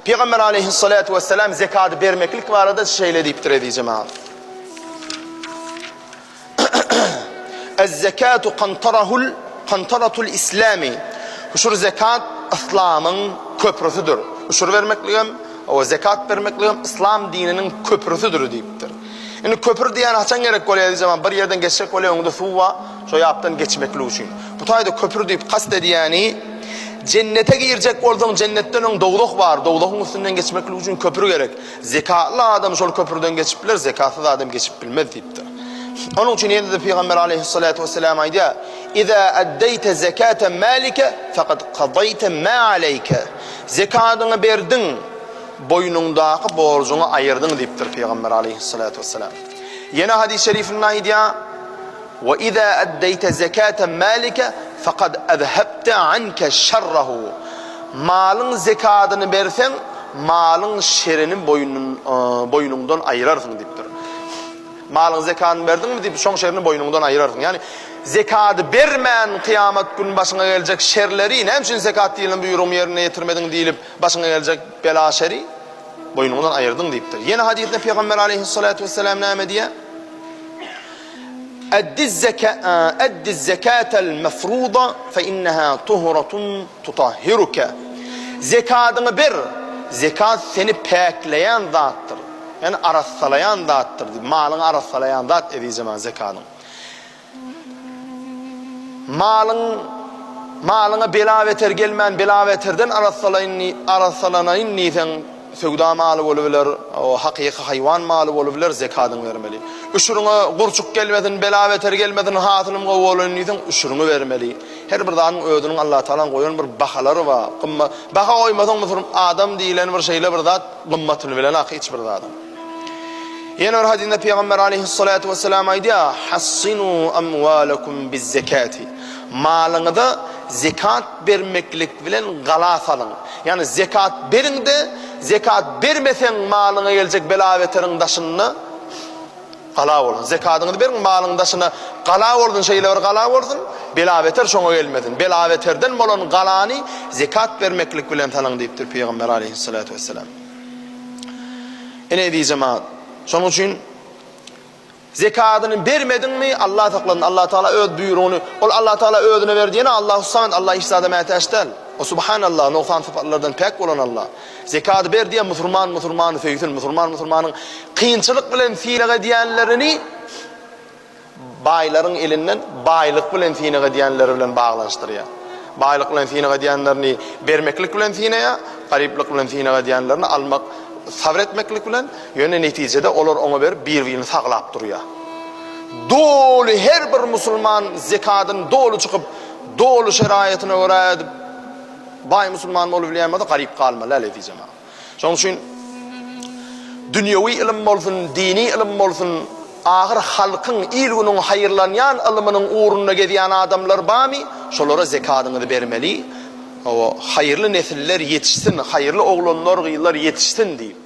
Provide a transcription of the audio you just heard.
Pygamber aleýhissalatu wessalam zekady bermeklik barada şeýle diýipdir eziz jemagat. Ez-zekatu kantarahul kantaratul islami. Huşur zekat yslamyň köprüsidir. Huşur bermekligem, o zekat bermekligem yslam dininiň köprüsidir diýipdir. Indi köpri diýýän haçan gerek bolýar eziz jemagat? Bir ýerden geçjek bolýar, öňünde suw bar, şo ýapdan geçmeklik üçin. Bu taýda köpri diýip kast edýäni Jennete girjek bolsaň, jennetden öň dowzah bar, dowzahyň üstünden geçmeklik üçin köpri gerek. Zekatly adam şol köprüden geçip biler, zekatsyz adam geçip bilmez diýipdir. Onuň üçin ýene-de Pygamber aleýhissalatu wesselam aýdýar, Iza addeýte zekate malike fekad kadaýte ma aleýke. Zekadyňy berdiň, boýnuňdaky borjuňy aýyrdyň diýipdir Pygamber aleýhissalatu wesselam. Ýene hadys şerifinde aýdýar, Ve izâ eddeyte zekâte mâlike fekad ezhebte anke şerrehu. Malyň zekadyny berseň, malyň şerini boýnuňdan aýyrarsyň diýipdir. Malyň zekadyny berdiňmi diýip, şoň şerini boýnuňdan aýyrarsyň. Ýagny zekady bermän kyýamat güni başyňa geljek şerleri, näme üçin zekat diýilen buýrugymy ýerine ýetirmediň diýlip başyňa geljek bela-şeri boýnuňdan aýyrdyň diýipdir. Ýene hadysda Pygamber aleýhissalatu wesselam näme diýýär? Eddiz-zekatel mefruda fe inneha tuhratun tutahhiruke. Zekadyňy ber, zekat seni päkleýän zatdyr, ýagny arassalaýan zatdyr diýip, malyňy arassalaýan zat eziz jemagat zekadyň. Malyň malyňa bela-beter gelmän, bela-beterden arassalaýyn arassalanaýyn diýseň, Söwda maly bolubiler, hakyky haýwan maly bolubiler, zekadyňy bermeli. Üşüriňe gurçuk gelmesin, bela-beter gelmesin, hasylym gowy bolaýyn diýseň, üşüriňi bermeli. Her bir zadyň özüniň Allatagalaň goýan bir bahalary bar. Gymmat, baha goýmasaň musulm adam diýlen bir şeýle bir zat gymmatyny bilenak hiç bir zadyň. Ýene bir hadysda Pygamber aleýhissalatu wessalam aýdýar, Hassinu amwalakum biz-zekati. Malyňyza zekat bermeklik bilen gala salyň. Ýagny zekat beriň-de, zekat bermeseň malyňa geljek bela-beteriň daşynda gala bolsun. Zekadyňyzy beriň, malyň daşyna gala bolsun, şeýle bir gala bolsun, bela-beter şoňa gelmesin. Bela-beterden bolan galany zekat bermeklik bilen salyň diýipdir Pygamber aleýhissalatu wessalam. Ine eziz jemagat, şonuň üçin Zekadyny bermediňmi, Allah saklasyn, Allah Tagala öz buýrugyny, ol Allah Tagala özüne ber diýene Allahus Samed, Allah hiç zada mätäç däl. O Subhanallah, nogsan sypatlardan päk bolan Allah. Zekady ber diýen musurman musurmany söýsün, musurman musurmanyň kynçylyk bilen synag edýänlerini baýlaryň elinden baýlyk bilen synag edýänleri bilen baglanyşdyrýar. Baýlyk bilen synag edýänlerini bermeklik bilen synaýar, garyplyk bilen synag edýänlerini almak, sabyr etmeklik bilen, ýöne netijede olar oňa berip bir-birini saglap durýar. Doly her bir musulman zekadyny doly çykyp, doly şeraýatyna görä edip baý musulman bolubilýän bolsa garyp galmaly däl eziz jemagat. Şonuň üçin dünýewi ylym bolsun, dini ylym bolsun, ahyr halkyň, il-günüň haýyrlanýan ylymynyň ugrunda gezýän adamlar barmy, şolara zekadyňyzy bermeli. Hawa, haýyrly nesiller ýetişsin, haýyrly oglanlar, gyzlar ýetişsin diýip.